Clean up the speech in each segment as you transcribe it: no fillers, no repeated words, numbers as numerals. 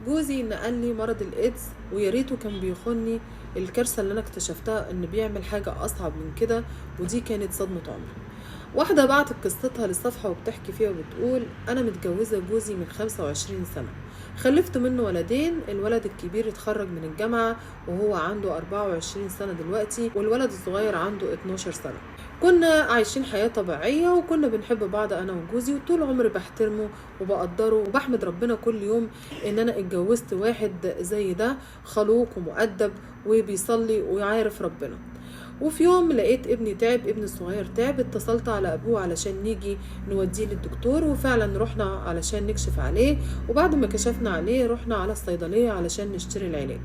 جوزي نقل لي مرض الايدز، ويا ريته كان بيخوني. الكارثة اللي انا اكتشفتها ان بيعمل حاجة اصعب من كده، ودي كانت صدمة عمري. واحدة بعتت قصتها للصفحه وبتحكي فيها وبتقول: انا متجوزة جوزي من 25 سنة، خلفت منه ولدين. الولد الكبير اتخرج من الجامعة وهو عنده 24 سنة دلوقتي، والولد الصغير عنده 12 سنة. كنا عايشين حياة طبيعية وكنا بنحب بعض انا وجوزي، وطول عمري بحترمه وبقدره وبحمد ربنا كل يوم ان انا اتجوزت واحد زي ده، خلوق ومؤدب وبيصلي وعارف ربنا. وفي يوم لقيت ابني تعب، ابني الصغير تعب، اتصلت على ابوه علشان نيجي نوديه للدكتور، وفعلا رحنا علشان نكشف عليه. وبعد ما كشفنا عليه رحنا على الصيدلية علشان نشتري العلاج.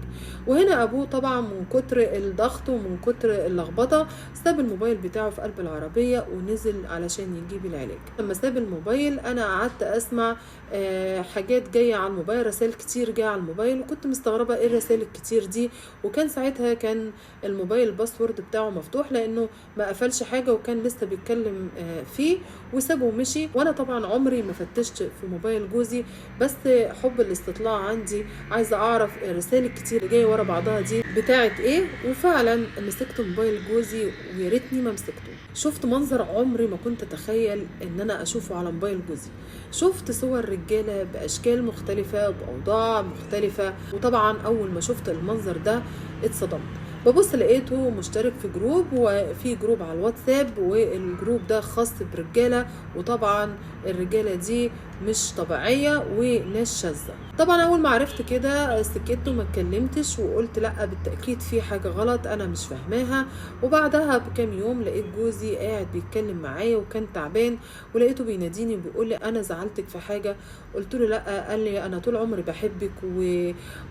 وهنا ابوه طبعا من كتر الضغط ومن كتر اللخبطة ساب الموبايل بتاعه في قلب العربية ونزل علشان يجيب العلاج. لما ساب الموبايل انا قعدت اسمع حاجات جاية على الموبايل، رسائل كتير جاية على الموبايل، وكنت مستغربة ايه الرسائل الكتير دي. وكان ساعتها كان الموبايل ال password بتاعه مفتوح لانه ما قفلش حاجة، وكان لسه بيتكلم فيه، وسابه ومشي. وانا طبعا عمري ما فتشت في موبايل جوزي، بس حب الاستطلاع عندي، عايزه اعرف الرسائل الكتير اللي جاية ورا بعضها دي بتاعه ايه. وفعلا مسكت موبايل جوزي ويا ريتني ما مسكته. شفت منظر عمري ما كنت اتخيل ان انا اشوفه على موبايل جوزي. شفت صور رجاله باشكال مختلفة وباوضاع مختلفة، وطبعا اول ما شفت المنظر ده اتصدمت. ببص لقيته مشترك في group، وفي group على الواتساب، وال group ده خاص برجاله، وطبعا الرجالة دي مش طبيعية وناس شاذة. طبعا اول ما عرفت كده سكت وما اتكلمتش، وقلت لا بالتاكيد في حاجة غلط انا مش فاهماها. وبعدها بكام يوم لقيت جوزي قاعد بيتكلم معايا وكان تعبان، ولقيته بيناديني وبيقول لي انا زعلتك في حاجة؟ قلت له لا. قال لي انا طول عمري بحبك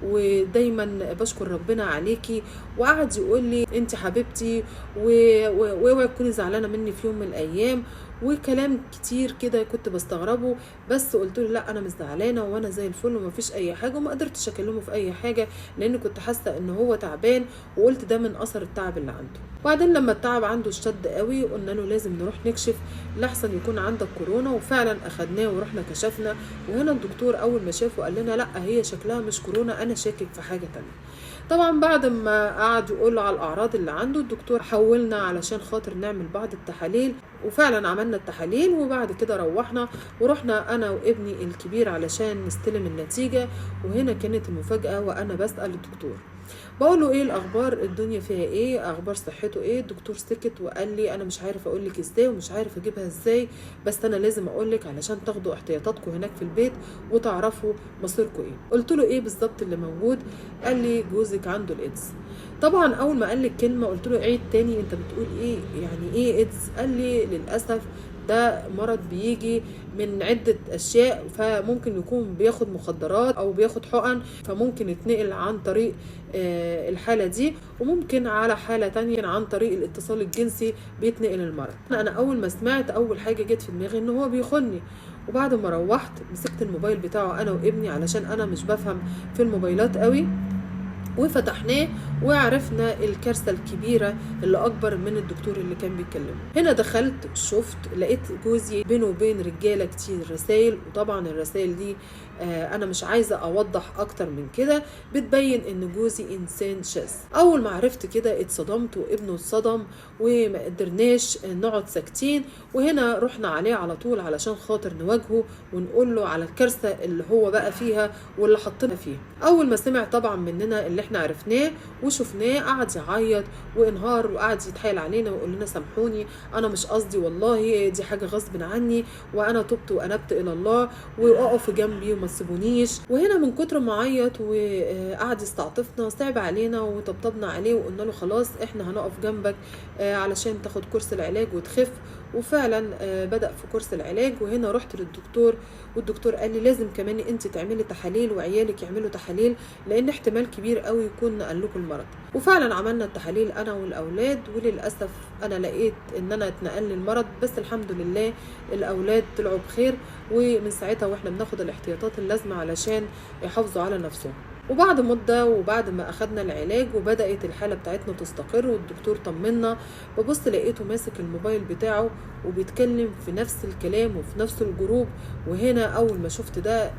ودايما بشكر ربنا عليكي، وقعد يقول لي انت حبيبتي واوعي تكوني زعلانة مني في يوم من الايام، وكلام كتير كده كنت بستغربه. بس قلت له لا انا مش زعلانة وانا زي الفل ومفيش اي حاجة، وما قدرتش اكلمه في اي حاجة لان كنت حاسه ان هو تعبان، وقلت ده من اثر التعب اللي عنده. وبعدين لما التعب عنده اشتد قوي قلنا له لازم نروح نكشف لحسن يكون عندك كورونا، وفعلا اخدناه ورحنا كشفنا. وهنا الدكتور اول ما شافه قال لنا لا هي شكلها مش كورونا، انا شاكك في حاجة تانية. طبعا بعد ما قعد يقول له على الاعراض اللي عنده الدكتور حولنا علشان خاطر نعمل بعض التحاليل، وفعلا عملنا التحاليل. وبعد كده روحنا ورحنا انا وابني الكبير علشان نستلم النتيجة. وهنا كانت المفاجأة، وانا بسأل الدكتور بقول له ايه الاخبار، الدنيا فيها ايه، اخبار صحته ايه؟ الدكتور سكت وقال لي انا مش عارف اقول لك ازاي ومش عارف اجيبها ازاي، بس انا لازم اقول لك علشان تاخدوا احتياطاتكم هناك في البيت وتعرفوا مصيركم ايه. قلت له ايه بالظبط اللي موجود؟ قال لي جوزك عنده الايدز. طبعا اول ما قال لي الكلمة قلت له عيد تاني، انت بتقول ايه، يعني ايه ايدز؟ قال لي للاسف ده مرض بيجي من عدة أشياء، فممكن يكون بياخد مخدرات أو بياخد حقن، فممكن يتنقل عن طريق الحالة دي، وممكن على حالة تانية عن طريق الاتصال الجنسي بيتنقل المرض. أنا أول ما سمعت أول حاجة جت في دماغي إن هو بيخني. وبعد ما روحت مسكت الموبايل بتاعه أنا وابني علشان أنا مش بفهم في الموبايلات قوي، وفتحناه وعرفنا الكارثة الكبيرة اللي أكبر من الدكتور اللي كان بيكلمه. هنا دخلت شفت لقيت جوزي بينه وبين رجالة كتير رسائل، وطبعا الرسائل دي أنا مش عايزة أوضح أكتر من كده، بتبين إن جوزي إنسان شاذ. أول ما عرفت كده اتصدمت وابنه اتصدم وما قدرناش نقعد ساكتين. وهنا رحنا عليه على طول علشان خاطر نواجهه ونقول له على الكارثة اللي هو بقى فيها واللي حطينا فيها. أول ما سمع طبعا مننا اللي احنا عرفناه وشفناه قعد يعيط وانهار وقعد يتحايل علينا ويقول لنا سامحوني انا مش قصدي والله، دي حاجة غصب عني، وانا تبت وانبت الى الله، واقف جنبي وما تسيبونيش. وهنا من كتر ما عيط وقعد يستعطفنا صعب علينا وطبطبنا عليه وقلنا له خلاص احنا هنقف جنبك علشان تاخد كورس العلاج وتخف. وفعلا بدأ في كورس العلاج. وهنا رحت للدكتور والدكتور قال لي لازم كمان انت تعملي تحاليل وعيالك يعملوا تحاليل لان احتمال كبير قوي يكون نقل لكم المرض. وفعلا عملنا التحاليل انا والاولاد، وللاسف انا لقيت ان انا اتنقل لي المرض، بس الحمد لله الاولاد طلعوا بخير. ومن ساعتها واحنا بناخد الاحتياطات اللازمة علشان يحافظوا على نفسهم. وبعد مدة وبعد ما أخدنا العلاج وبدأت الحالة بتاعتنا تستقر والدكتور طمنا، ببص لقيته ماسك الموبايل بتاعه وبيتكلم في نفس الكلام وفي نفس ال group. وهنا اول ما شفت ده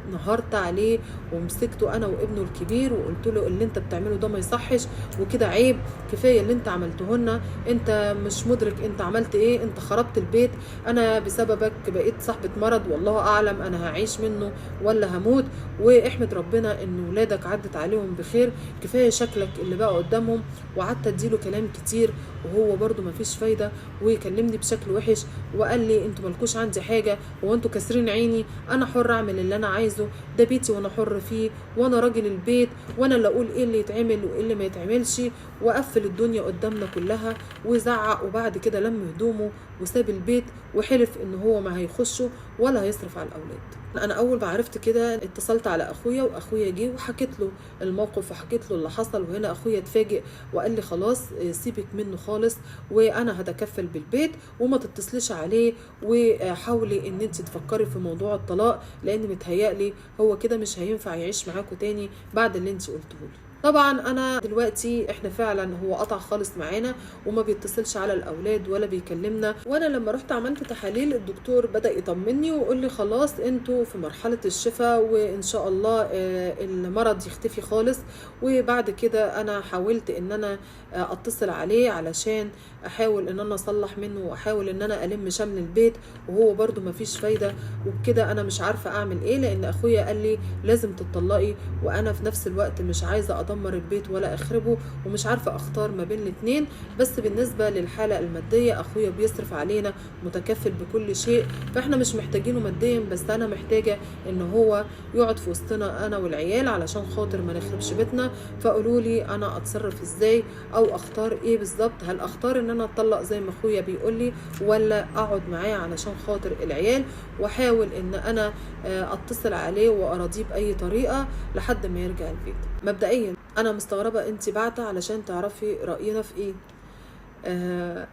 انهارت عليه ومسكته انا وابنه الكبير وقلت له اللي انت بتعمله ده ما يصحش وكده عيب، كفاية اللي انت عملته لنا، انت مش مدرك انت عملت ايه، انت خربت البيت، انا بسببك بقيت صاحبه مرض والله اعلم انا هعيش منه ولا هموت، واحمد ربنا ان ولادك عدت عليهم بخير، كفاية شكلك اللي بقى قدامهم. وقعدت اديله كلام كتير وهو برده مفيش فايده، ويكلمني بشكل وحش وقال لي انتوا مالكوش عندي حاجة، وانتوا كاسرين عيني، انا حر اعمل اللي انا عايزه، ده بيتي وانا حر فيه، وانا راجل البيت، وانا اللي اقول ايه اللي يتعمل وايه اللي ما يتعملش، وقفل الدنيا قدامنا كلها وزعق. وبعد كده لم هدومه وساب البيت وحلف ان هو ما هيخشه ولا هيصرف على الاولاد. انا اول ما عرفت كده اتصلت على اخويا، واخويا جه وحكيت له الموقف وحكيت له اللي حصل. وهنا اخويا اتفاجئ وقال لي خلاص سيبك منه خالص، وانا هتكفل بالبيت وما تتصليش عليه، وحاولي ان انت تفكري في موضوع الطلاق، لان متهيألي هو كده مش هينفع يعيش معاكوا تاني بعد اللي انت قلته لي. طبعا انا دلوقتي احنا فعلا هو قطع خالص معانا وما بيتصلش على الاولاد ولا بيكلمنا. وانا لما رحت عملت تحاليل الدكتور بدا يطمني ويقول لي خلاص انتوا في مرحلة الشفاء وان شاء الله المرض يختفي خالص. وبعد كده انا حاولت ان انا اتصل عليه علشان احاول ان انا اصلح منه واحاول ان انا الم شمل البيت، وهو برده ما فيش فايده. وبكده انا مش عارفه اعمل ايه، لان اخويا قال لي لازم تطلقي، وانا في نفس الوقت مش عايزه ادمر البيت ولا اخربه، ومش عارفه اختار ما بين الاثنين. بس بالنسبة للحالة المادية اخويا بيصرف علينا، متكفل بكل شيء، فاحنا مش محتاجينه ماديا، بس انا محتاجه ان هو يقعد في وسطنا انا والعيال علشان خاطر ما نخربش بيتنا. فقولوا لي انا اتصرف ازاي او اختار ايه بالظبط؟ هل اختار ان انا اتطلق زي ما اخويا بيقول لي، ولا اقعد معاه علشان خاطر العيال واحاول ان انا اتصل عليه واراضيه باي طريقه لحد ما يرجع البيت؟ مبدئيا انا مستغربه انت بعتة علشان تعرفي راينا في ايه.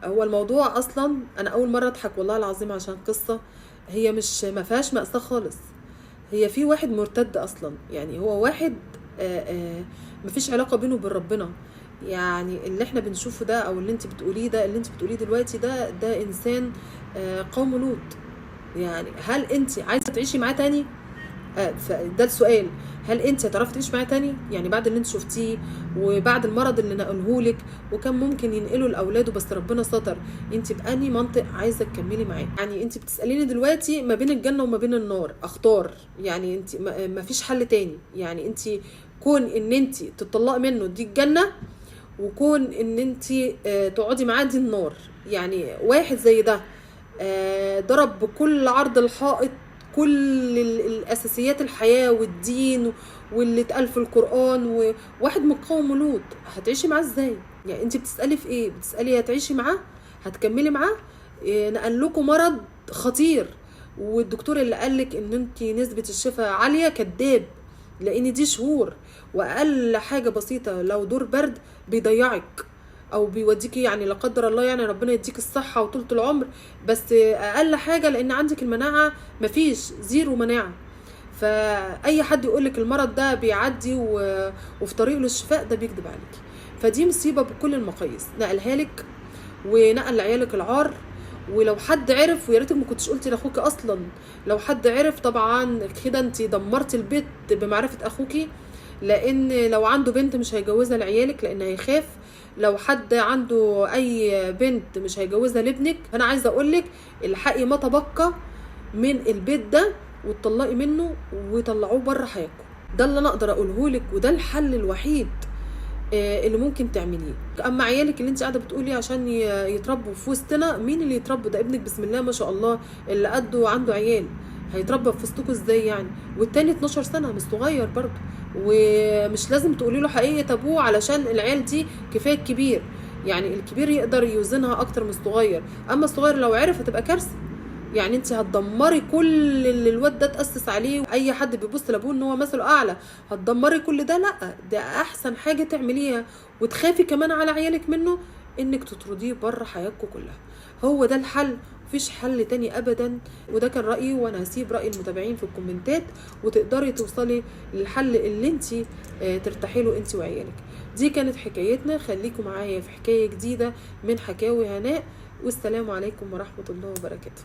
هو الموضوع اصلا انا اول مرة اضحك والله العظيم عشان قصة هي مش ما فيهاش مأساة خالص، هي في واحد مرتد اصلا، يعني هو واحد ما فيش علاقة بينه وبين ربنا. يعني اللي احنا بنشوفه ده او اللي انت بتقوليه ده، اللي انت بتقوليه دلوقتي ده انسان قوم لوط. يعني هل انت عايزه تعيشي معاه تاني؟ ده السؤال، هل انت هتعرفي تعيشي معاه تاني؟ يعني بعد اللي انت شفتيه وبعد المرض اللي نقلهولك وكان ممكن ينقله لاولاده بس ربنا ستر، انت بأني منطق عايزه تكملي معاه؟ يعني انت بتساليني دلوقتي ما بين الجنة وما بين النار اختار، يعني انت ما فيش حل تاني. يعني انت كون ان انت تطلقي منه دي الجنة، وكون ان انت تقعدي معاه دي النار. يعني واحد زي ده ضرب بكل عرض الحائط كل الاساسيات الحياة والدين واللي اتقال في القران، وواحد من قوم لوط، هتعيشي معاه ازاي؟ يعني انت بتسالي في ايه؟ بتسالي هتعيشي معاه؟ هتكملي معاه؟ نقل لكم مرض خطير، والدكتور اللي قالك ان انت نسبه الشفاء عالية كذاب، لان دي شهور، واقل حاجة بسيطة لو دور برد بيضيعك او بيوديكي، يعني لا قدر الله، يعني ربنا يديك الصحة وطولة العمر، بس اقل حاجة لان عندك المناعة مفيش، zero مناعة. فاي حد يقولك المرض ده بيعدي وفي طريقه للشفاء ده بيكذب عليكي. فدي مصيبة بكل المقاييس، نقلها لك ونقل لعيالك العار. ولو حد عرف، ويا ريتك ما كنتش قلتي لاخوكي اصلا، لو حد عرف طبعا كده انت دمرتي البيت بمعرفة اخوكي، لان لو عنده بنت مش هيجوزها لعيالك لان هيخاف، لو حد عنده اي بنت مش هيجوزها لابنك. فانا عايزه اقولك الحقي ما تبقى من البيت ده وتطلقي منه وطلعوه بره حياتكم. ده اللي انا اقدر اقوله لك، وده الحل الوحيد اللي ممكن تعمليه. اما عيالك اللي انت قاعدة بتقولي عشان يتربوا في وسطنا، مين اللي يتربوا؟ ده ابنك بسم الله ما شاء الله اللي قده عنده عيال، هيتربى في وسطكم ازاي يعني؟ والتاني 12 سنة مش صغير برضه، ومش لازم تقولي له حقيقة ابوه علشان العيال دي كفاية الكبير، يعني الكبير يقدر يوزنها اكتر من الصغير، اما الصغير لو عرف هتبقى كارثة. يعني انت هتدمري كل اللي الواد ده اتاسس عليه، اي حد بيبص لابوه ان هو مثله اعلى، هتدمري كل ده. لا، ده احسن حاجة تعمليها، وتخافي كمان على عيالك منه، انك تطرديه بره حياتكم كلها. هو ده الحل، مفيش حل تاني ابدا. وده كان رايي، وانا هسيب راي المتابعين في الكومنتات، وتقدري توصلي للحل اللي انت ترتاحي له انت وعيالك. دي كانت حكايتنا، خليكم معايا في حكاية جديدة من حكاوي هناء. والسلام عليكم ورحمة الله وبركاته.